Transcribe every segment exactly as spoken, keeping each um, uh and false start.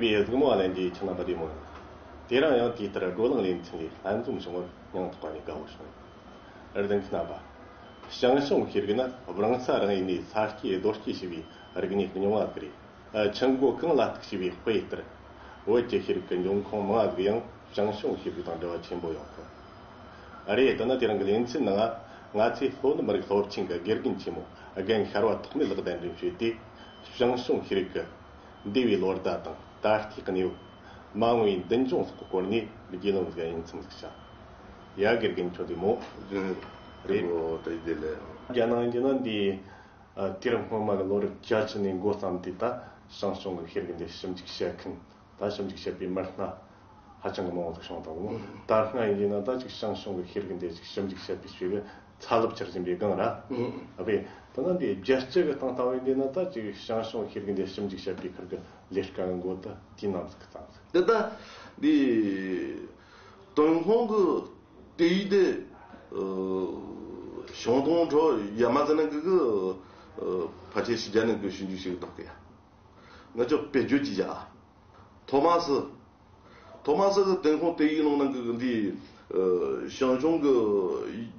པའི་གཟིགས་མོ་བ་ལེན་རྒྱུའི་ཁྱིམ་ན་པ་བདེ་མོ་ཡིན། དེ་རིང་ཡང་དེ་ལྟར་བགྲོ་གླེང་ལེ་ཚན་ལས་ལྷན་འཛོམས་བྱུང་བར་སྙིང་ཐག་པ་ནས་དགའ་བོ་བྱུང་། གཟིགས་མཁན་རྣམ་པ། ཞང་ཞུང་ཤེས་རིག་ནི་བྲམ་ཟེ་རང་ཡུལ་ནས་ས་སྐྱེས་རྡོ་སྐྱེས་བྱས་པའི་རིག་གནས་རྙིང་བ་ཟིག་རེད། ཆུ་མགོ་གངས་ལ་གཏུགས་བྱས་པའི་དཔེ་ལྟར། བོད་ཀྱི་ཤེས་རིག་གི་འབྱུང་ཁུངས་མང་ང་ཟིག་ཡང་ཞང་ཞུང་ཤེས་རིག་དང་འབྲེལ་བ་ཆེན་པོ་ཡོད་གི། རེད། དེ་ནི་དེ་རིང་གི་ལེ་ཚན་ནང་ང་ཚོས་ལྷོ་ནུབ་མི་རིགས་སློབ་ཆེན་གྱི་དགེ་རྒན་ཆེན་མོ་རྒན་ཤར་བ་ཐོགས་མེད་ལགས་གདན་འདྲེན་ཞུས་ཏེ། ཞང་ཞུང་ཤེས་རིག་གི་འདས་པའི་ལོ་ཟླ་དང་ད་ལྟའི་གནས་བབ། མ་འོངས་པའི་མདུན་ལྗོངས་སོགས་ཀྱི་སྐོར་ནས་རྒྱུས་ལོན་ཟིག་ཡིན་ཚུལ་ཟིག་བྱ། ཡ། དགེ་རྒན་ཁྱོད་བདེ་མོ། རེད། རེད་དེ་ལས། རྒྱ་ནང་ཡིན་ན་འདི་དུས་རབས་སྔོན་མ་གི་ལོ་རབས་བརྒྱད་ཅུ་ནས་འགོ་བརྩམས་ཏེ་ད་ཞང་ཞུང་གི་ཤེས་རིག་འདི་ཞིབ་འཇུག་བྱེད་མཁན། ད་ཞིབ་འཇུག་བྱེད་པའི་མི་སྣ་ཧ་ཅང་གི་མང་བོ་ཞིག་བྱུང་བཏང་། ད་སྔ་ཡིན་ན་ད་ཅིག་ཞང་ཞུང་གི་ཤེས་རིག་འདི་ཞིབ་འཇུག་བྱེད་པའི་ཆེད་ཀྱི་ཚ་རླབས་ཆེར་ཕྱིན་པའི་སྒང་ར། ཨ་ཕས་ད་ནི་འདི་རྒྱལ་སྤྱི་གི་སྟེང་ལྟ་བུ་ཡིན་ན་ད་ཅིག་ཞང་ཞུང་ཤེས་རིག་འདི་ཞིབ་འཇུག་བྱེད་པའི་ཁུར་གི་ལས་ཀ་གི་འགོ་ད་དེ་ནང་ཟིག་བརྩམས་ཟིག་དེ་ད་འདི་ཏུན་ཧོང་གི་དེ་ཡིན་དེ། ཞང་ཏུང་ཁྲོ་ཡ་མ་ཙི་ན་གི་གི་ཕལ་ཆེར་ཕྱི་རྒྱལ་ནང་གི་ཞིབ་འཇུག་བྱེད་གི་འདུག་གི་ཡ། ང་ཚོ་བེད་སྤྱོད་ཀྱི་ཡ། ཐོ་མ་སི། ཐོ་མ་སི་གི་ཏུན་ཧོང་དེ་ཡི་ནང་ན་གི་འདི། ཞང་ཞུང་གི་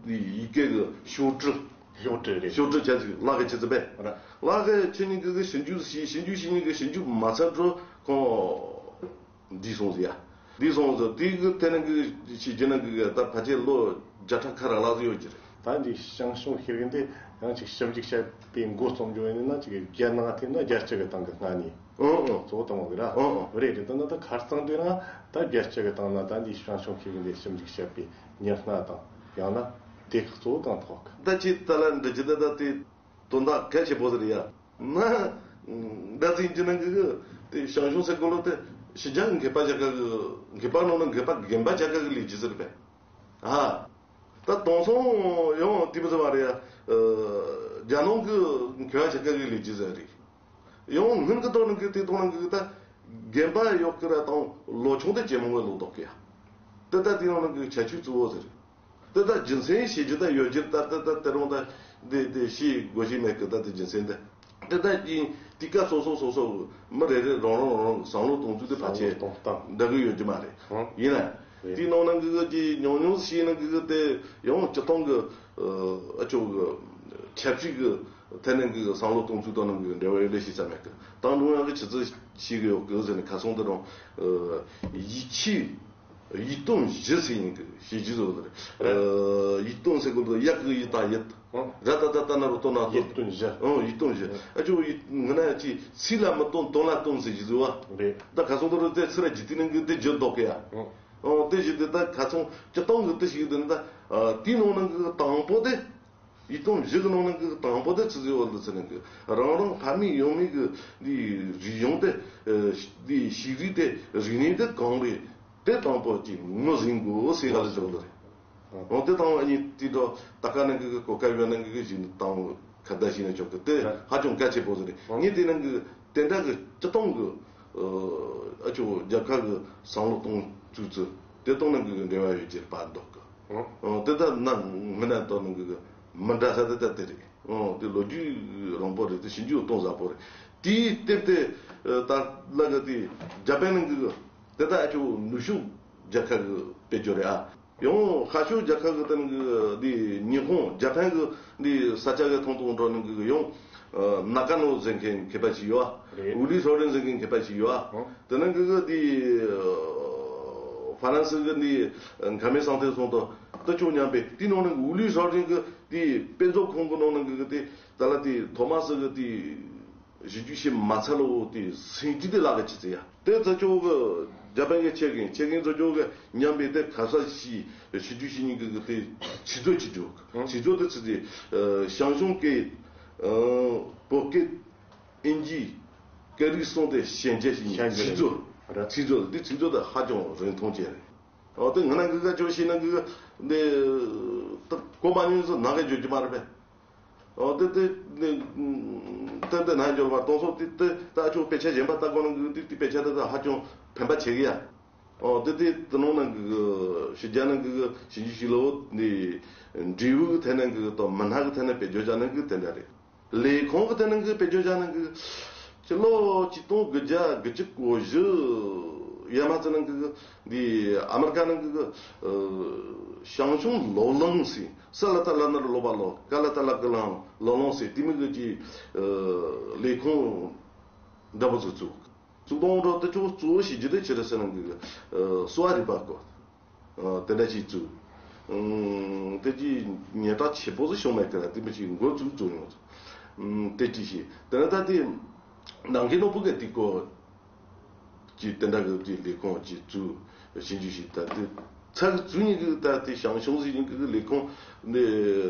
ཡི་གེ་གི་ཤོག་དྲིལ། ཤོག་དྲིལ་རེད། ཤོག་དྲིལ་བྱས་ཅིག་ལག་གི་ཆི་ཙི་པས། ར། ལག་གི་ཆི་ནི་གི་གི་ཞིབ་འཇུག་ཞིབ་ཞིབ་འཇུག་ཞིབ་ནི་གི་ཞིབ་འཇུག་མ་ཚར་འགྲོ་ཁོང་འདི་སོང་ཟིག་ཡ། འདི་སོང་ཟིག་དེ་གི་དེ་ནི་གི་ཞིབ་འཇུག་ན་གི་གི་ད་ཕལ་ཆེར་ལོ་བརྒྱ་ཕྲག་ཁ་རག་ལག་ཟིག་ཡོད་ཀྱི་རེད། ད་འདི་ཞང་ཞུང་ཤེས་རིག་འདི་ཡང་ཅིག་ཞིབ་འཇུག་བྱེད་པའི་འགོ་རྩོམ་རྒྱུ་ཡིན་ན་ཅིག་རྒྱལ་ནང་ཐེབས་ན་རྒྱལ་སྤྱི་གི་སྟེང་གི་སྔ་ནས། ཨང་ཨང་། གཙོ་བོ་དང་པོ་ར། ཨང་ཨང་། རེད་རེད། ད་ནི་ད་ཁ་རྩང་དུས་རང་ད་རྒྱལ་སྤྱི་གི་སྟེང་ན་ད་འདི་ཞང་ཞུང་ཤེས་རིག་འདི་ཞིབ་འཇུག་བྱེད་པའི་མི་སྣ་དང་ཡང་ན་དེ་ཁག་གཙོ་བོ་དང་ཐོག་གི། ད་ཅི་ད་ལ་འདི་ཅི་ད་ད་དེ་དོན་དག་གལ་ཆེ་པོ་ཟེར་ཡ། ན། ད་ཟིན་གྱི་ན་གི་གི་དེ་ཞང་ཞུང་ཟེར་གོ་ལོ་དེ་ཕྱི་རྒྱལ་གི་མཁས་པ་ཆ་ག་གི་མཁས་པ་ནང་ན་མཁས་པ་རྒན་པ་ཆ་ག་གི་ལས་ཀྱི་ཟེར་པས། ཨ། ད་དེང་སང་ཡང་དེ་མི་ཟེར་བ་རེད་ཡ། རྒྱ་ནང་གི་མཁས་པ་ཆ་ག་གི་ལས་ཀྱི་ཟེར་རེད། ཡང་སྔོན་གི་དོ་ནང་གི་དེ་དོ་ནང་གི་ད་རྒན་པ་ཡོད་གི་ར་དང་ལོ་ཆུང་དེ་ཇེ་མང་བའི་ལོ་ཏོག་གི་ཡ། དེ་ད་དེ་ནང་ནང་གི་ཁྱད་ཆོས་གཙོ་བོ་ཟེར། དེ་ད་རྒྱུ་མཚན་ཤེས་རྒྱུ་ད་ཡོད་རྒྱུ་ད་དེ་ད་དེ་རུང་ད་དེ་དེ་ཤེས་དགོས་ཤེས་མེད་གི་ད་དེ་རྒྱུ་མཚན་དེ། དེ་ད་ཀྱི་དེ་ཀ་སོ་སོ་སོ་སོ་མི་རེ་རེ་རང་རང་རང་རང་བསམ་བློ་གཏོང་ཚུལ་དེ་ཕལ་ཆེར་བསམ་བློ་གཏོང་སྟངས་འདྲ་གི་ཡོད་རྒྱུ་མ་རེད། ཧང་། ཡིན་ན། རེད། དེ་ནང་ནང་གི་གི་ཉུང་ཉུང་ཤེས་ནང་གི་གི་དེ་ཡང་སྤྱི་བཏང་གི་ཨ་ཅོ་གི་ཆབ་སྲིད་གི་ཐད་ནང་གི་བསམ་བློ་གཏོང་ཚུལ་དང་ནང་གི་འབྲེལ་བ་ཡོད་ལེ་ཤེས་ས་མེད་གི། དང་ནང་ཡང་གི་ཆི་ཚི་ཤེས་གི་ཡོད་གི་ཟེར་ནས་ཁ་སང་དེ་རང་ཡིག་ཆའི། ཡིག་སྟོང་བཞི་ཟེར་ཡིན་གི་ཞེས་ཀྱི་བཟོ་ལ་རེད། ཡིག་སྟོང་ཟེར་གོ་ལ་ཡག་གི་ཡིག་དང་ཡིད། ར་ད་ད་ད་ན་རོ་ཏོ་ན་ཏོ། ཡིག་སྟོང་བཞི། ཨང་། ཡིག་སྟོང་བཞི། ཨ་ཅོ་ཡིག་ང་ན་ཅི་ཚིག་ལ་མི་སྟོང་དོན་ལ་སྟོང་ཟེར་གྱི་བཟོ་བ། རེད། ད་ཁ་སང་དུ་རོ་དེ་ཚི་ར་ཇི་ཏི་ནང་གི་དེ་བརྗོད་འདོག་གི་ཡ། ཨང་། དེ་བཞི་དེ་ད་ཁ་སང་སྤྱི་སྟོང་གི་དེ་ཞིག་དེ་ནི་ད་དེའི་ནང་ནང་གི་དང་པོ་དེ། ཡིག་སྟོང་བཞི་གི་ནང་ནང་གི་དང་པོ་དེ་ཆི་ཟིག་ཡོད་ལ་ཟེར་ན་གི་རང་རང་ཕ་མེས་ཡང་མེས་གི་འདི་རིག་གཞུང་དེ་འདི་ཤེས་རིག་དེ་རིག་གནས་དེ་གང་རེད་དེ་དང་པོ་གཅིག་ངོས་ཟིན་དགོས་ཟེར་ག་ལ་ཟེར་བ་རེད། འོ་དེ་དང་ཨ་ནི་དེ་འདྲ་ད་ག་ནང་གི་གོ་སྐབས་ཡོད་ནང་གི་ཞིག་དང་ཁ་བརྡ་ཞིག་ན་ཆོག་གི་དེ་ཧ་ཅང་གལ་ཆེ་པོ་ཟེར་རེད། ངས་དེ་ནང་གི་དེ་འདྲ་གི་སྤྱི་སྟོང་གི་ཨ་ཅོ་རྒྱལ་ཁབ་གི་བསམ་བློ་གཏོང་ཚུལ་ཚུལ་དེ་དང་ནང་གི་འབྲེལ་བ་ཡོད་ཀྱི་རེད་པ་འདུག་གི། ཨོ། དེ་ལྟར་ན་མི་སྣ་དང་ནང་གི་མི་འདྲ་ས་དེ་ལྟར་དེ་རེད། ཨོ། དེ་ལོ་རྒྱུས་རིང་པོ་རེད་དེ་ཞིབ་འཇུག་གཏོང་ཟབ་པོ་རེད། དེའི་སྟེང་དེ་ད་ལ་གི་དེ་རྒྱ་དཔོན་ནང་གི་དེ་ད་ཨ་ཅོ་ནུབ་ཕྱོགས་རྒྱལ་ཁབ་གི་དཔེ་བརྗོད་རེད་ཨ། ཡང་ཤར་ཕྱོགས་རྒྱལ་ཁབ་གི་དེ་ནང་གི་དེ་ཉི་ཧོང་རྒྱ་དཔོན་གི་དེ་ས་ཆ་གི་ཐོང་ཐོང་འགྲོ་ནང་གི་ཡང་ནཱ་ཀ་ནོ་ཟེར་མཁན་མཁས་པ་ཞིག་ཡོད་ཨ། རེད། ཝུ་ལི་ཧྲོ་རིན་ཟེར་མཁན་མཁས་པ་ཞིག་ཡོད་ཨ། ཨོ། དེ་ནང་གི་གི་དེ་ཧྥ་རན་སི་གི་དེ་མཁའ་མའི་སང་ཐེ་སོང་དོ་ད་ཅོ་མཉམ་པའི་དེ་ནང་ནང་གི་ཝུ་ལི་ཧྲོ་རིན་གི་དེ་དཔེ་མཛོད་ཁང་གི་ནང་ནང་གི་གི་དེ་ད་ལ་དེ་ཐོ་མ་སི་གི་དེ་ཞིབ་འཇུག་བྱེད་མ་ཚར་ལོ་དེ་སེང་ཅི་དེ་ལག་གི་ཆི་ཚེ་ཡ། དེ་ཚ་ཅོ་གི་རྒྱ་དཔོན་གི་ཆེད་གིན་ཆེད་གིན་ཚ་ཅོ་གི་མཉམ་པའི་དེ་ཁ་ས་ཞིག་ཞིབ་འཇུག་བྱེད་མཁན་གི་གི་དེ་ཆི་ཚོ་ཆི་ཚོ་ཆི་ཚོ་དེ་ཆི་ཚེ་ཞང་ཞུང་སྐད་བོད་སྐད། ཨིན་ཇི། སྐད་རིགས་གསུམ་དེ་ཤན་འབྱེད་ཞིག་ཡིན། ཤན་འབྱེད། ཚིག་མཛོད། ར། ཚིག་མཛོད་འདི་ཚིག་མཛོད་དེ་ཧ་ཅང་རིན་ཐང་ཅན་རེད། འོ་དེ་ང་ན་འགི་ག་ཅོ་ཤེས་ན་འགི་ག་འདི་ད་གོ་མ་ཉུང་སོ་ནང་གི་བརྗོད་ཀྱི་མ་རེད་པས། འོ་དེ་དེ་འདི་ད་དེ་ནང་འབྱོར་བ་གཏོང་སོ་དེ་དེ་ད་ཅོ་དཔེ་ཆ་གཞན་པ་ལྟ་དགོས་ན་འགི་ག་དེ་དེ་དཔེ་ཆ་དེ་ད་ཧ་ཅང་ཕན་པ་ཆེ་གི་ཡ། འོ་དེ་དེ་དེ་ནང་ན་འགི་ག་ཕྱི་རྒྱལ་ན་འགི་ག་ཞིབ་འཇུག་ཞིག་ལོ་འདི་འབྲས་བུ་གི་ཐད་ན་འགི་ག་དང་མི་སྣ་གི་ཐད་ན་དཔེ་བརྗོད་བྱ་ན་འགི་དེ་འདྲ་རེད། ལས་ཁུངས་ཀྱི་དེ་ནང་གི་དཔེ་བརྗོད་བྱ་ནང་གི་ ཕྱི་ལོ་ཆིག་སྟོང་དགུ་བརྒྱ་དགུ་བཅུ་གོ་བཞི་ཡར་མ་ཙི་ནང་གི་འདི་ཨ་མེ་རི་ཀ་ནང་གི་ཨ་ཞང་ཞུང་ལོ་ལོང་ཟེར་ས་ལ་ཏ་ལ་ནར་ལོ་པ་ལོ་ཀ་ལ་ཏ་ལ་ཀི་ལང་ལོ་ལོང་ཟེར་དེ་མི་གི་ཅི་ཨ་ལས་ཁུངས་འདྲ་པོ་ཚོ་བཙུགས། གཙུག་ཏོང་འགྲོ་དེ་ཆོ་གཙོ་བོ་བྱེད་རྒྱུ་དེ་ཆི་རེད་ཟེར་ན་གི་ཨ་གསོ་བ་རིག་པ་སྐོར། ཨ་དེ་འདྲ་ཞིག་བཙུགས། ཨང་དེ་ཅི་ཉེ་དྲག་ཆེ་པོ་ཟིག་བྱུང་མེད་ཀི་ར་དེ་མི་ཅིག་འགོ་བཙུགས་བཙུགས་ཡོང་། ཨང་དེ་ཅི་ཞིག་དེ་ནས་ད་དེ་ནང་ཁའི་ནོར་བུ་གི་དེ་སྐོར་ཅི་དེ་འདྲ་གི་ཅི་ལས་ཁུངས་ཅི་བཙུགས་ཞིབ་འཇུག་ཞིག་ད་དེ་ཚགས་བཙུགས་ཉིན་གི་ད་དེ་ཞང་ཞུང་ཟིག་ཡིན་གི་ལས་ཁུངས་འདི་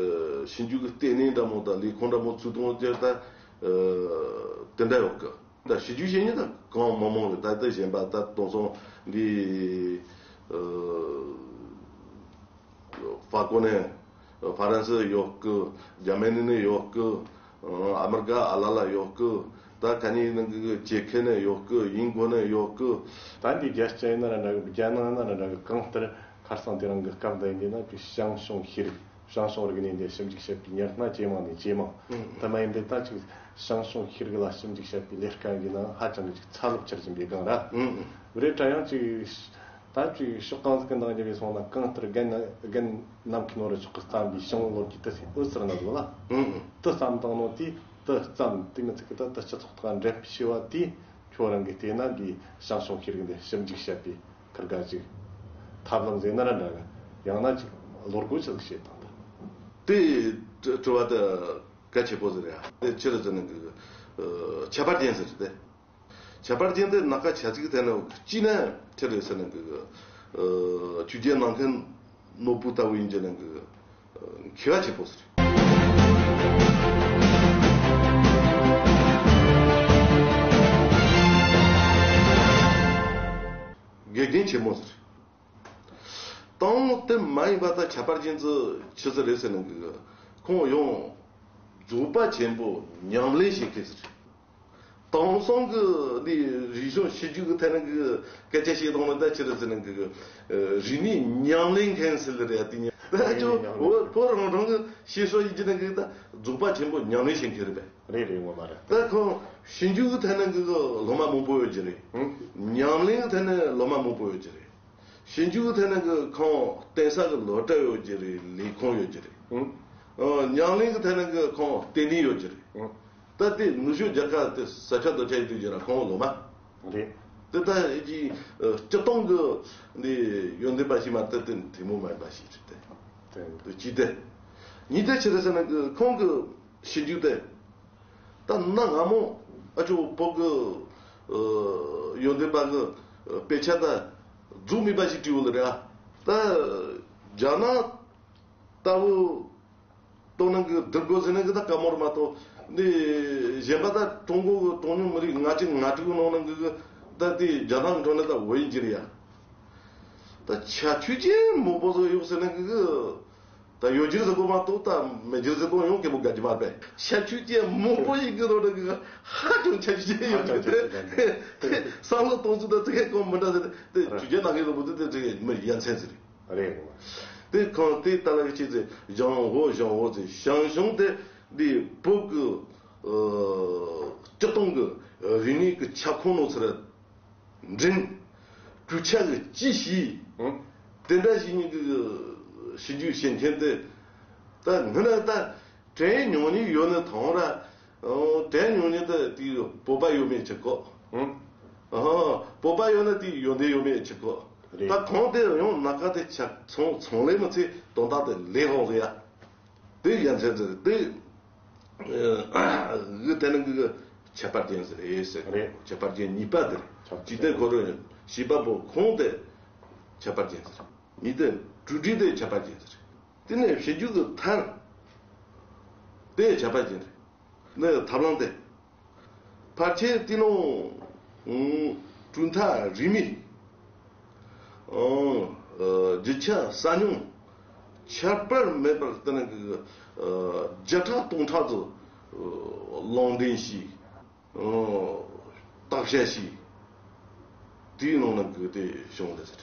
ཞིབ་འཇུག་གི་ལྟེ་གནས་འདྲ་མོ་ད་ལས་ཁུངས་འདྲ་མོ་བཙུགས་གཏོང་རྒྱུ་ད་ཨ་དེ་འདྲ་ཡོད་གི། ད་ཞིབ་འཇུག་བྱེད་མཁན་ད་གང་མང་མང་རེད། ད་ལྟ་གཞན་པ་ད་དེང་སང་འདི་ཨ་ཧྥ་གོ་ནས་ཧྥ་རན་སི་ཡོད་གི། འཇར་མ་ནི་ནས་ཡོད་གི། ཨ་མེ་རི་ཀ་ཨ་ལ་ལ་ཡོད་གི། ད་ག་ནི་ནང་གི་ཇེ་ཁེ་ནས་ཡོད་གི། ཡིན་གོ་ནས་ཡོད་གི། ད་འདི་རྒྱལ་སྤྱི་ཡིན་ན་ར་འདྲ་གི། རྒྱལ་ནང་ཡིན་ན་ར་འདྲ་གི། གང་ལྟར་ཁ་སང་དེ་རིང་གི་སྐབས་འདི་ཡིན་ན་ཀི་ཞང་ཞུང་ཤེས་རིག་ཞང་ཞུང་རིག་གནས་འདི་ཞིབ་འཇུག་བྱེད་པའི་ཉག་ན་ཇེ་མང་ནས་ཇེ་མང་། ཨང་། དེ་མ་ཡིན་པའི་ད་ཅིག་ཞང་ཞུང་ཤེས་རིག་ལ་ཞིབ་འཇུག་བྱེད་པའི་ལས་ཀ་ཡིན་ན་ཧ་ཅང་གི་ཅིག་ཚ་ལོབ་ཆེར་ཕྱིན་པའི་སྒང་ར། ཨང་། རེད། ད་ཡང་ཅིག་ད་ཅིག་ཕྱོགས་གང་ཟིག་གི་འདང་རྒྱབ་ཡས་སོང་ན། གང་ལྟར་རྒན་རྒན་ནམ་མཁའི་ནོར་བུ་མཆོག་གིས་བརྩམས་པའི་ཞིང་ལོ་རྒྱུས་དེ་ཟིག་འུ་ཚུར་ན་བཟོ་ལ། ཨང་། དེ་བརྩམས་བཏང་ནོ་དེ་དེ་བརྩམས་དེ་མི་ཚིག་གི་ད་དེ་སྤྱི་ཚོགས་དང་འབྲེལ་བ་བྱས་པ་དེ། ཁྱོད་རང་གིས་བལྟས་ན་འདི་ཞང་ཞུང་ཤེས་རིག་འདི་ཞིབ་འཇུག་བྱེད་པའི་ཁུར་ག་ཅིག་ཐབས་ལམ་ཟེར་ན་ར་འདྲ་གི། ཡང་ན་ཅིག་བློ་སྒོ་ཆི་ཟིག་ཕྱེ་བཏང་ད། དེ་དྲི་བ་དེ་གལ་ཆེ་པོ་ཟིག་རེད། དེ་ཆི་རེད་ཟེར་ན་གི་ཨ་ཁྱད་པར་ཅན་ཟིག་རེད་དེ། ཁྱད་པར་ཅན་དེ་སྣ་ཁ་ཆ་ཚིག་དེ་ནི་གཅིག་ན་ཆི་རེད་ཟེར་ན་གི་ཨ་ཆོས་རྒྱལ་ནམ་མཁའི་ནོར་བུ་ལྟ་བུ་ཡིན་གྱི་ནང་གི་མཁས་པ་ཆེ་པོ་ཟིག་རེད། དགེ་རྒན་ཆེན་མོ་ཟིག་རེད། དང་དེ་མ་ཡིན་པ་ད་ཁྱད་པར་ཅན་ཟིག་ཆི་ཟིག་རེད་ཟེར་ན་གི་ཁོང་ཡང་རྫོགས་པ་ཆེན་པོ་ཉམས་ལེན་བྱེད་མཁན་ཟིག་རེད། དེང་སང་གི་འདི་རིག་གཞུང་ཞིབ་འཇུག་གི་ཐད་ནས་གི་སྐད་ཆ་བཤད་སྟངས་ནི་ད་ཆི་རེད་ཟེར་ན་གི་ཨ་རིག་གནས་ཉམས་ལེན་མཁན་ཟེར་ལེ་རེད། དེ་ཉམས་ད་ཅོ་འོ་ཁོ་རང་རང་གི་ཤེས་སོ་ཡིན་གྱི་ན་གི་ད་རྫོགས་པ་ཆེན་པོ་ཉམས་ལེན་བྱེད་མཁན་རེད་པས། རེད་རེད། ངོ་མ་རེད། ད་ཁོང་ཞིབ་འཇུག་གི་ཐད་ནས་གི་སློབ་མ་མང་པོ་ཡོད་ཀྱི་རེད། ཨང་། ཉམས་ལེན་གི་ཐད་ནས་སློབ་མ་མང་པོ་ཡོད་ཀྱི་རེད། ཞིབ་འཇུག་གི་ཐད་ནས་གི་ཁོང་བསྟན་ས་གི་སློབ་གྲྭ་ཡོད་ཀྱི་རེད། ལས་ཁུངས་ཡོད་ཀྱི་རེད། ཨང་། ཨ་ཉམས་ལེན་གི་ཐད་ནས་གི་ཁོང་ལྟེ་གནས་ཡོད་ཀྱི་རེད། ཨང་། ད་དེ་ནུབ་ཕྱོགས་རྒྱལ་ཁབ་དེ་ས་ཆ་རྡོ་ཆ་ཡི་དུས་ཀྱི་ར་ཁོང་ལོ་མ། རེད། དེ་ད་ཀྱི་སྤྱི་སྟོང་གི་འདི་ཡོན་ཏན་པ་ཞིག་མ་གཏོགས་དེ་དེ་མོ་མ་ཡིན་པ་ཞིག་རེད་དེ། དེ་གཅིག་དེ། གཉིས་དེ་ཆི་རེད་ཟེར་ན་གི་ཁོང་གི་ཞིབ་འཇུག་དེ། ད་གནའ་སྔ་མོ་ཨ་ཅོ་བོད་གི་ཨ་ཡོན་ཏན་པ་གི་ཨ་དཔེ་ཆ་ད་རྫོགས་མེད་པ་ཞིག་བྲིས་ཡོད་ལ་རེད་ཨ། ད་རྒྱ་ནག་ལྟ་བུ་སྟོང་ནང་གི་བསྡུར་དགོས་ཟེར་ན་གི་ད་དཀའ་མོ་རེད་མ་གཏོགས། འདི་གཞན་པ་ད་ཀྲུང་གོ་གི་གྲངས་ཉུང་མི་རིགས་ལྔ་བཅུ་ང་དྲུག་གི་ནང་ནང་གི་གི་ད་དེ་རྒྱ་ནག་གི་ཁྲོད་ནས་ད་བོད་ཡིག་འགྱུར་ཡ། ད་ཁྱད་ཆོས་ཅན་མང་པོ་ཟིག་ཡོད་ཟེར་ན་གི་གི་ད་ཡོད་རྒྱུ་ཟེར་དགོས་མ་གཏོགས་ད་མེད་རྒྱུ་ཟེར་དོན་ཡང་སྐད་པོ་དགའ་རྒྱུ་མ་རེད། ཁྱད་ཆོས་ཅན་མང་པོ་ཡིན་གི་ནང་ནང་གི་གི་ཧ་ཅང་ཁྱད་ཆོས་ཅན་ཡོད་ཧ་ཅང་ཁྱད་ཆོས་ཅན་རེད། བསམ་བློ་གཏོང་ཚུལ་ད་ཙི་གེ་གོམས་མི་འདྲ་ཟེར་དེ་ཆོས་རྒྱལ་ནག་གི་ལོ་པོ་དེ་དེ་ཙི་གེ་མི་ཡ་མཚན་ཟེར། རེད། དེ་ཁོང་དེ་ལྟ་ལ་ཅི་ཟེར་ཞང་ཝུ་ཞང་ཝུ་ཟེར། ཞང་ཞུང་དེ་འདི་བོད་ཀྱི་ཨ་སྤྱི་སྟོང་གི་རིག་གནས་ཀྱི་ཁྱབ་ཁོངས་ནང་ཚུར་འདྲེན། གྲུབ་ཆ་གི་སྤྱི་ཞིག་ཨང་། དེ་འདྲ་ཞིག་ཉིད་ཀྱི་ཞིབ་འཇུག་བྱེད་མཁན་དེ་ད་ངི་ན་ད་དྲན་མྱོང་ནི་ཡོད་ནི་ཐང་ར། ཨོ་དྲན་མྱོང་ནི་ད་དེ་བོད་པ་ཡོད་མེད་ཅི་གོ་ཨང་། ཨོ་བོད་པ་ཡོད་ན་དེ་ཡོན་ཏན་ཡོད་མེད་ཅི་གོ་རེད། ད་ཁོང་དེ་ཡང་སྣ་ཁ་དེ་ཆ་ཚང་ཚང་ལས་མི་ཚེ་དོན་དག་དེ་ལས་རོགས་ཟེར་ཡ། དེ་ཡ་མཚན་ཟེར་དེ། ཨ་གི་དེ་ནི་གི་ཁྱད་པར་ཅན་ཟེར་ཨེ་ཟེར། རེད། ཁྱད་པར་ཅན་གཉིས་པ་དེ་རེད། ཁྱད་པར་ཅན་ཅི་སྟེ་ཁོ་རེ་བྱིས་པ་པོ་ཁོང་དེ་ཁྱད་པར་ཅན་ཟེར། གཉིས་དེ་གྲུབ་འབྲས་དེ་ཁྱད་པར་ཅན་ཟེར། དེ་ནས་བྱེད་རྒྱུ་གི་ཐབས་དེ་ཁྱད་པར་ཅན་རེད། ནི་ཐབས་ལམ་དེ། ཕལ་ཆེར་དེ་ནང་གྲུབ་མཐའ་རིས་མེད། ཨང་། རྒྱུ་ཆ་གསར་རྙིང་ཁྱད་པར་མེད་པར་བསྟན་གི་བརྒྱ་ཕྲག་སྟོང་ཕྲག་ཙམ་ལུང་འདྲེན་ཞིག་ཨང་། བརྟག་དཔྱད་ཞིག་དེའི་ནང་ན་གི་དེ་བྱུང་བ་རེད།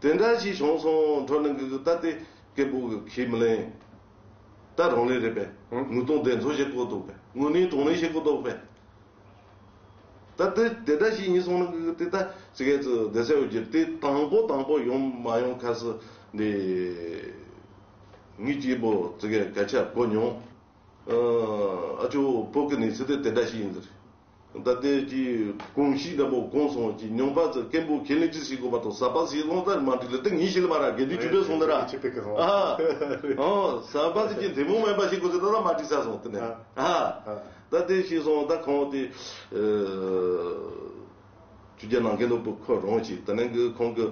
དེ་འདྲ་ཞིག་བྱུང་སོང་འཕྲོ་ནང་གི་ད་དེ་སྐད་པོ་གི་ཁས་མི་ལེན། ད་རང་ལས་རེད་པས། ཨང་། དངོས་དོན་བདེན་འཚོལ་བྱེད་དགོས་འདུག་པས། དངོས་གནས་དྲང་གནས་བྱེད་དགོས་འདུག་པས། ད་དེ་དེ་འདྲ་ཞིག་ཡིན་སོང་ན་གི་དེ་ད་ཙི་གེ་ཙི་བསྡད་ས་ཡོད་ཀྱི་དེ་དང་པོ་དང་པོ་ཡོང་མ་ཡོང་ཁ་སི་འདི་ངས་སྐྱིད་པོ་ཙི་གེ་སྐད་ཆ་གོ་མྱོང་། ཨ་ཅོ་བོད་ཀྱི་གནས་ཚུལ་དེ་དེ་འདྲ་ཞིག་ཡིན་ཟེར། ད་ལྟའི་གི་གོམས་གཤིས་འདྲ་པོ་གོམས་སོང་གི་ཉམས་པ་ཚོ་སྐད་འབོད་ཁས་ལེན་ཅི་ཞིག་དགོས་མ་གཏོགས་ཟབ་པ་ཞིག་ལོང་ལྟར་མ་འགྲིག་ལ་དེ་ངའི་ཞིག་ལ་མ་ར་དགེ་འདུན་ཆོས་འཕེལ་སོང་ད་ར། ཆོས་འཕེལ་གི་སོང་། ཨ་ཨོ་ཟབ་པ་ཞིག་གི་དེ་མོ་མེད་པ་ཞིག་གོ་ཚོད་ད་ལྟ་མ་འགྲིག་ས་སོང་དེ་ནས་ཨ་ད་དེ་ཞིག་སོང་ད་ཁོང་དེ་ཆོས་རྒྱལ་ནམ་མཁའི་སློབ་བུ་ཁོ་རང་གིས་དེ་ནས་གི་ཁོང་གི་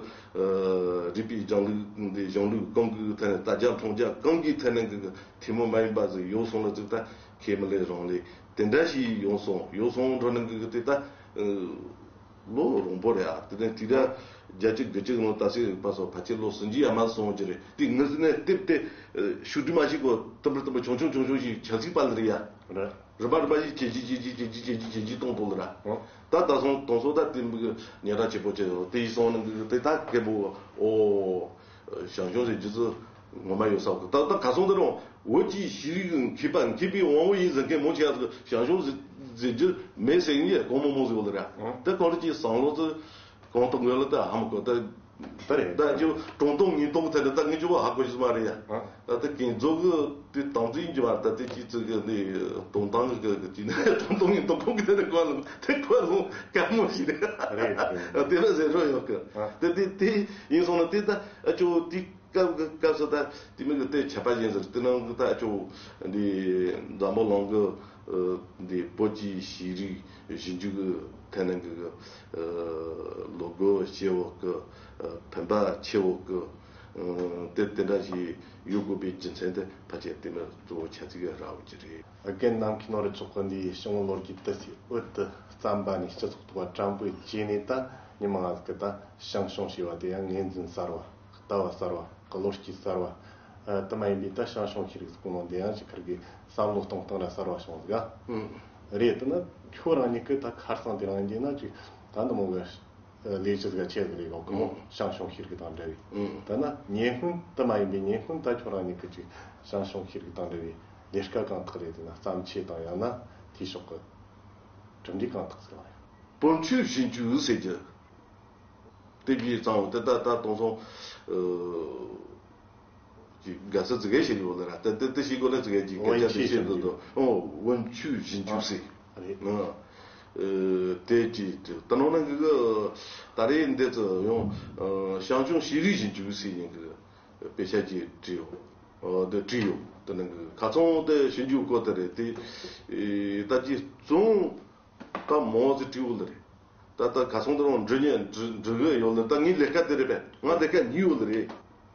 རིག་པའི་གཞུང་ལུགས་འདི་གཞུང་ལུགས་གང་གི་ཐད་ནས་ལྟ་རྒྱ་མཐོང་རྒྱ་གང་གི་ཐད་ནས་གི་དེ་མོ་མ་ཡིན་པ་ཟིག་ཡོད་སོང་ལ་ཟིག་ད་ཁས་མི་ལེན་རང་ལས་དེ་འདྲ་ཞིག་ཡོང་སོང་ཡོད་སོང་འགྲོ་ནས་གི་དེ་ད་ལོ་རིང་པོ་རེད་ཨ། དེ་ནས་དེ་ད་བརྒྱད་ཅུ་དགུ་བཅུ་ནང་ད་སྲིད་པ་སོགས་ཕལ་ཆེར་ལོ་སུམ་ཅུ་ཡར་མར་སོང་གི་རེད། དེ་ངི་ཟིག་ནས་ལྟེབ་སྟེ་ཤུགས་དྲི་མ་ཞིག་གོ་དུམ་བུ་དུམ་བུ་ཆུང་ཆུང་ཆུང་ཆུང་ཞིག་ཆབ་སྲིད་པ་ལ་རེད་ཡ། རེད། རིམ་པ་རིམ་པ་ཞིག་ཇེ་ཇེ་ཇེ་ཇེ་ཇེ་ཇེ་ཇེ་གཏོང་གཏོང་ལ་ར། ཨོ། ད་ད་སོང་དོང་སོ་ད་དེ་མི་གི་ཉེ་ར་ཆེ་པོ་ཆེ་དེ་ཡི་སོང་ནི་དེ་ད་སྐད་པོ་ཨོ། ཞང་ཞུང་ཟེར་རྒྱུ་ཚོ་ངོ་མ་ཡོད་ས་གི་ད་ད་ག་སོང་དེ་རུང་བོད་ཀྱི་ཤེས་རིག་མཁས་པ་མཁས་པའི་དབང་བོ་ཡིན་ཟེར་མཁན་མོ་ཆེ་ཡ་ཞང་ཞུང་ཟེར་རྒྱུ་མེད་ཟེར་ཡིན་ཡ་གོང་མོ་མོ་ཟེར་བ་ལ་ར། ད་གོང་རི་ཀྱི་བསམ་བློ་ཚོ་གོང་དུ་ངོས་ལ་ད་ཧ་མ་གོ་ད། ད་རེད། ད་ཅི་གྲོང་སྟོང་ཉིས་སྟོང་ཐད་ནས་ད་ངས་ཅི་བ་ཧ་གོ་ཞིག་མ་རེད་ཡ། ཨ། ད་དེ་གན་རྫོགས་གི་དེ་དང་འཛིན་གྱི་བར་ད་དེ་ཅི་ཙི་གི་ནི་གཏོང་སྟངས་གི་གི་ཅི་ནས་གྲོང་སྟོང་ཉིས་སྟོང་ཁོང་གི་དེ་ནས་གོ་ལ་དེ་གོ་ལ་དཀའ་མོ་ཞིག་རེད། རེད་རེད། དེ་ལ་ཟེར་རོ་ཡོད་གི། ཨ། དེ་དེ་དེ་ཡིན་སོང་ན་དེ་ད་ཨ་ཅོ་དེ་སྐབས་གི་སྐབས་སུ་ད་དེ་མི་གི་དེ་ཆད་པ་ཡིན་ཟེར་དེ་ནང་གི་ད་ཨ་ཅོ་འདི་འཛམ་བུ་གླིང་གི་འདི་བོད་ཀྱི་ཤེས་རིག་ཞིབ་འཇུག་གི་ཐད་ནས་གི་ལོ་རྒོལ་ཆེ་བོ་གི་ཕན་པ་ཆེ་བོ་གི་དེ་དེ་འདྲ་ཞིག་ཡོད་དགོས་པའི་རྒྱུ་མཚན་དེ་ཕལ་ཆེར་དེ་མི་གཙོ་བོ་ཆ་ཚིག་ར་བོ་ཅི་རེད། རྒན་ནམ་མཁའི་ནོར་བུ་མཆོག་གི་འདི་ཞིང་བོ་ལོ་རྒྱུས་དུ་སའི་འོད་དུ་བརྩམས་པ་ནས་སྤྱི་ཚོགས་ཐོག་བཀྲམ་པོའི་བཅས་ནས་ད་ཉི་མ་ང་ཟིག་གི་ད་ཞང་ཞུང་ཞེས་པ་དེ་ཡང་ངོས་འཛིན་གསར་བ་ལྟ་བ་གསར་བ་བློ་སྐྱེད་གསར་བ། ཨ། དེ་མ་ཡིན་པའི་ད་ཞང་ཞུང་ཤེས་རིག་གི་ནང་དེ་ཡང་ཅིག་ཁིར་གི་བསམ་བློ་གཏོང་སྟངས་ར་གསར་བ་བྱུང་ཟིག་ཨ། ཨང་། རེད། དེ་ན་ཁྱོད་རང་ཉིད་ཀྱི་ད་ཁར་སང་དེ་རང་ཡིན་ན་ཅིག་ད་འདི་མོ་གི་ལས་བྱེད་ཟིག་ཆེ་ཟིག་རེད་གོ་གི་མོ། ཨང་། ཞང་ཞུང་ཤེས་རིག་དང་འབྲེལ་བའི། ཨང་། དེ་ན་ཉེ་སྔོན་དེ་མ་ཡིན་པའི་ཉེ་སྔོན་ད་ཁྱོད་རང་ཉིད་ཀྱི་ཅིག་ཞང་ཞུང་ཤེས་རིག་དང་འབྲེལ་བའི་ལས་ཀ་གང་དག་རེད། དེ་ན་བརྩམས་ཆོས་དང་ཡང་ན་དེའི་ཕྱོགས་ཀྱི་གྲུབ་འབྲས་གང་དག་ཟིག་ལ་ཡང་། བོན་ཆོས་བཞི་འཇུག་ཟེར་རྒྱུ། དེ་གི་གཙང་བོ་དེ་ད་ད་དུང་སོང་། ཨ། ཅིག་དགའ་ས་ཙི་གེ་ཞིག་ཡོད་ལ་ར། དེ་དེ་དེ་ཞིག་གོ་ན་ཙི་གེ་ཅིག་སྐད་ཆ་དེ་བཤད་འདུག་དོ། ཨོ། བོན་ཆོས་བཞི་འཇུག་ཟེར། ཨ་རེད། ཨ། ཨ། དེ་ཅི་དེ་ད་ནོ་ན་གི་གི་ད་རེས་འདི་ཙི་ཡོང་། ཨ། ཞང་ཞུང་ཤེས་རིག་བཞི་འཇུག་ཟེར་ཡིན་གི་དཔེ་ཆ་ཅིག་བྲིས་ཡོད། ཨ། དེ་བྲིས་ཡོད། དེ་ནང་གི་ཁ་ཚང་དེ་ཞིབ་འཇུག་སྐོར་དེ་རེད་དེ། ཨེ། ད་ཅི་བཙོང་། ད་མོ་ཟི་ཀྲི་ཡོད་ལ་རེད། ད་ད་ག་སོང་དེ་རང་འབྲི་ཉན་འབྲི་འབྲི་གི་ཡོད་ལ་རེད། ད་ངའི་ལས་ཀ་དེ་རེད་པས། ང་ལས་ཀ་གཉིས་ཡོད་ལ་རེད།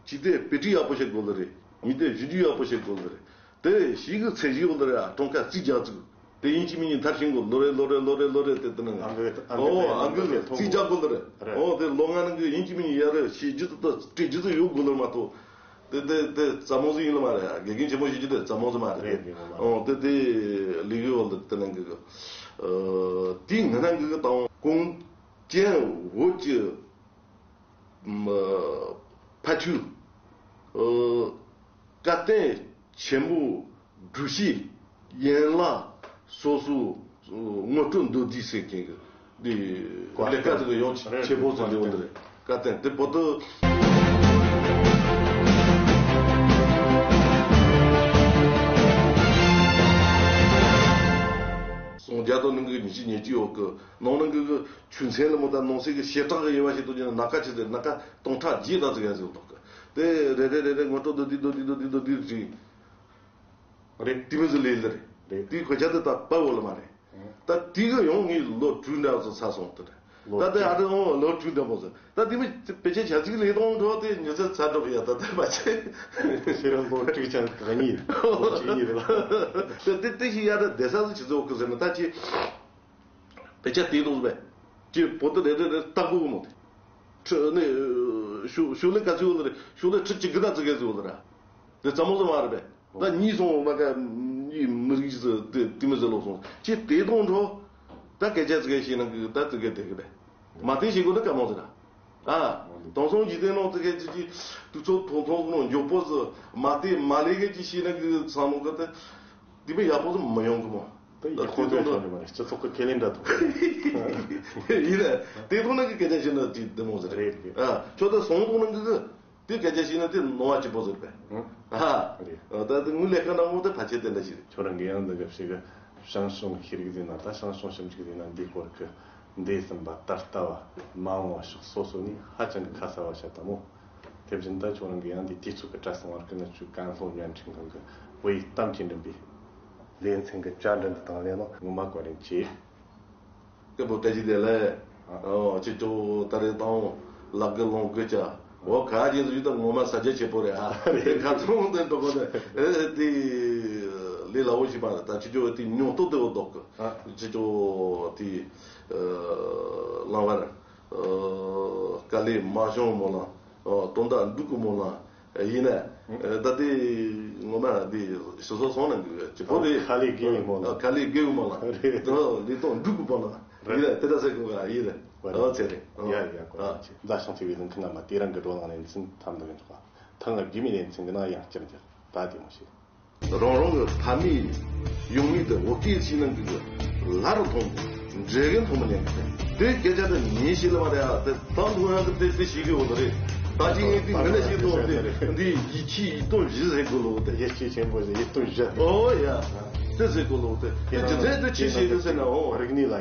གཅིག་དེ་དཔེ་ཁྲིད་ཡག་པོ་བྱེད་དགོས་ལ་རེད། གཉིས་དེ་ཞིབ་འཇུག་ཡག་པོ་བྱེད་དགོས་ལ་རེད། དེ་ཞིག་གི་ཚད་གཞི་ཡོད་ལ་རེད། ཨ། གྲངས་ཀ་རྩིས་རྒྱག་ཚུལ་དེ་ཡིན་གཅིག་མིན་གཉིས་མཐར་ཕྱིན་དགོས། ལོ་རེ་ལོ་རེ་ལོ་རེ་ལོ་རེ་དེ་དེ་ནང་ཨ་འགུལ་ཨ་འགུལ་ཨོ་ཨ་འགུལ་ཨ་འགུལ་རྩིས་རྒྱག་དགོས་ལ་རེད། རེད། ཨོ་དེ་ལོ་ལྔ་ནང་གི་ཡིན་གཅིག་མིན་གཉིས་ཡར་རེ་ཞིག་རྒྱུ་ཚོ་ད་སྤྲད་རྒྱུ་ཚོ་ཡོད་དགོས་ལ་མ་གཏོགས། དེ་དེ་དེ་རྩ་མོ་ཟིག་ཡིན་ལ་མ་རེད། དགེ་རྒན་ཆེན་མོ་ཞིག་གི་དེ་རྩ་མོ་ཟིག་མ་རེད། རེད་རེད་མ་རེད། ཨོ་དེ་དེ་ལི་གི་འོ་དེ་དེ་ནང་གི་གི་ཨ་དེ་ང་ནང་གི་གི་དང་གོང་ཅན་བོད་ཀྱི་ཕ་ཆུ་ཨ་བཀའ་བསྟན་ཆེན་པོ་སྒྲུབ་བྱེད་ཡན་ལག་སོ་སོ་ངོ་སྤྲོད་མདོར་བསྡུས་ཟེར་མཁན་གི་འདི་ལས་ཀ་དེ་གི་ཡོང་ཆེ་པོ་ཟེར་འདི་འོ་འདི་རེད། བཀའ་བསྟན་དེ་བོད་དུ་སངས་རྒྱས་དང་ནང་གི་ཉི་ཤུ་ཉེར་གཅིག་འོག་གི་ནང་ནང་གི་གི་ཆོས་ཚན་ལ་མོ་ད་ནང་གསེས་གི་བྱེ་བྲག་གི་དབྱེ་བ་ཞིག་ཏུ་ཉན་ན་ཀ་ཆེ་ཟེར་ན་ཀ་སྟོང་ཕྲག་བརྒྱད་དང་ཙི་ག་ཟེར་འདུག་གི། དེ་རེ་རེ་རེ་རེ་ངོ་སྤྲོད་མདོར་བསྡུས་མདོར་བསྡུས་མདོར་བསྡུས་མདོར་བསྡུས་ཅིག་རེད། དེ་མི་ཚོ་ལས་ལ་རེད། རེད། དེའི་གོ་ཆ་དེ་ད་པ་བོ་ལ་མ་རེད། ད་དེ་གི་ཡང་ངས་ལོ་དྲུག་འདྲ་བཟོ་ཚར་སོང་དེ་རེད། ལོ་ད་དེ་ཨ་དྲུག་རེད་འོང་ལོ་དྲུག་འདྲ་མོ་ཟེར། ད་དེ་མི་ཕལ་ཆེར་བྱ་ཚིག་ལས་གཏོང་འགྲོ་དེ་ཉི་ཚེ་ཚར་འགྲོ་གི་ཡ་ད་ད་པ་ཆེ། ཁྱེད་རང་ལོ་དྲུག་ཅན་ག་གཉིས་ལོ་གཅིག་གཉིས་རེད་ལ། དེ་དེ་དེ་ཞིག་ཡ་ད་བསྡད་ས་ཟིག་ཆི་ཚོད་གི་ཟེར་ན་ད་ཅི། དཔེ་ཆ་དེ་ལོག་པས། ཀྱེ་བོད་དུ་རེ་རེ་རེ་ལྟ་དགོས་གི་མོ་དེ། ཁྲི་ནི་ཤུ་ཤུ་ལེ་ག་ཚོད་ཡོད་ལ་རེད། ཤུ་ལེ་ཁྲི་གཅིག་གི་ད་ཙི་གེ་ཚོད་ཡོད་ལ་ར། དེ་ཙམ་མོ་ཙམ་མ་རེད་པས། ད་གཉིས་སོང་ལ་ཀ་གཉིས་མི་རིགས་ཟེར་དེ་དེ་མི་ཟེར་ལོག་སོང་། ཀྱེ་དེ་གཏོང་འགྲོ། ད་སྐད་ཆ་ཙི་གེ་བཤད་ན་གི་ད་ཙི་གེ་དེ་གི་པས། མ་དེ་བཤད་དགོས་ན་དཀའ་མོ་ཟེར་ར། ཨ། དེང་སང་འཇིག་རྟེན་ནང་ཙི་གེ་ཙི་ཅི་དུས་ཚོད་ཐུང་ཐུང་ནང་མགྱོགས་པོ་ཟེར་མ་དེ་མ་ལས་གི་ཅི་བཤད་ན་གི་ཚང་མོ་གི་ད་དེ་མི་ཡག་པོ་ཟེར་མི་ཡོང་གི་མོ། ད་ཡིག་ཁོང་ཚོས་ཐོན་ནི་མ་རེད། སྤྱི་ཚོགས་ཀྱི་ཁས་ལེན་འདྲ་ཐོག་ཡིན་རེད། དེ་ཐོག་ན་གི་སྐད་ཆ་བཤད་ན་དེ་བདེ་མོ་ཟེར། རེད་རེད། ཨ་ཁྱོད་ད་སོང་ཐོག་ན་གི་དེ་སྐད་ཆ་བཤད་ན་དེ་ནོར་བ་ཆེ་པོ་ཟེར་པས། ཨ་ད་དེ་དངུལ་ལས་ཀ་ནང་མོ་དེ་ཕལ་ཆེར་དེ་འདྲ་ཞིག་རེད། ཁྱོད་རང་གི་ཡང་འདི་ག་ཞིག་གི་ཞང་ཞུང་ཤེས་རིག་ཟེར་ན། ད་ཞང་ཞུང་ཞིབ་འཇུག་ཟེར་ན་འདིའི་སྐོར་གི་འདས་ཟིན་པ་ད་ལྟ་བ་མ་འོངས་པ་ཕྱོགས་སོ་སོ་ནས་ཧ་ཅང་གི་ཁ་གསལ་བ་བཤད་ད་མོ། དེ་བཞིན་ད་ཁྱོད་རང་གི་ཡང་འདི་དུས་ཚོད་ཀྱི་བཀྲ་ཤིས་བར་གི་ནི་ཆུ་ཀན་ལྷོ་བརྙན་འཕྲིན་ཁང་གི་བོད་ཡིག་གཏམ་གྱི་མགྲིན་པའི་ལེ་ཚན་གྱི་བཅར་འདྲི་འདི་དང་ལེན་ནོ་ངོ་མ་བཀའ་དྲིན་ཆེ། སྐད་པོ་བཀྲ་ཤིས་བདེ་ལེགས། ཨོ་ཁྱེད་ཚོ་ད་རེས་དང་ལག་གི་ལོང་དགོས་ཅག་འོ་ག་རྗེས་སུ་ཡོད་ད། ངོ་མ་ས་རྒྱ་ཆེ་པོ་རེད་ཨ། དེ་ཁ་ཚོང་དེ་འགྲོ་གོ་དེ་ཨེ་དེ་ལས་སླ་བོ་ཞིག་མ་རེད། ད་ཁྱེད་ཚོ་དེ་ཉོ་ཐོག་དེ་འོ་ལྡོག་གི། ཁྱེད་ཚོ་དེ་ལང་བར་དཀའ་ལས་མ་བྱུང་མོ་ལ། དོན་དག་འགྲུབ་གི་མོ་ལ། ཡིན་ན་ད་དེ་ངོ་མ་དེ་ཞུ་སོ་སོང་ན་འགྲིག་གི་ཅི་ཕོ་དེ་ཁ་ལས་དགེ་བའི་མོ་ལ། ཁ་ལས་དགེ་བའི་མོ་ལ། རེད། དོ་ལས་དོན་འགྲུབ་གི་པོ་ལ། ཡིན་ན་དེ་ད་ཟེར་གོ་ག་ཡིན་རེད། ཨ་ཚེ་རེད། ཡ་ཡ་གོ་ཡ་ཆེ། མཛའ་ཞང་ཚེ་བའི་ལུང་ཁུ་ན་མ་དེ་རང་གི་འགྲོ་ལང་ནས་འཛིན་ཐམ་དུ་ཡོང་ཆོག་ཐང་ལ་དགེ་མི་ལེན་ཚིན་གི་ན་ཡང་བསྐྱར་འགྱུར་ད་དེ་མོ་ཞིག་རང་རང་གི་ཕ་མེས་ཡུལ་མི་དེ་འོ་སྐད་ཆེ་ནང་གི་ལ་རུ་མཐོང་འདྲེ་གི་མཐོང་མ་ནས་དེ་སྐད་ཆ་དེ་ཉན་ཤེས་ལ་མ་རེད་ཨ། དེ་ད་མཐོང་ཡང་དེ་དེ་ཤེས་གི་འོ་དེ་རེད། ད་ཅི་ངས་དེ་མི་ལ་ཤེས་དོ་དེ་འདི་ཡིད་ཆེས་ཡིད་རྟོན་བཞི་ཟེར་དགོས་ལོ་དེ། ཡིད་ཆེས་ཆེན་པོ་ཟེར་ཡིད་རྟོན་བཞི། ཨོ་ཡ། དེ་ཟེར་དགོས་ལོ་དེ་དེ་ཇི་ལྟར་དེ་ཆེ་ཤེས་དེ་ཟེར་ན་འོ། རིག་གནས་ལ།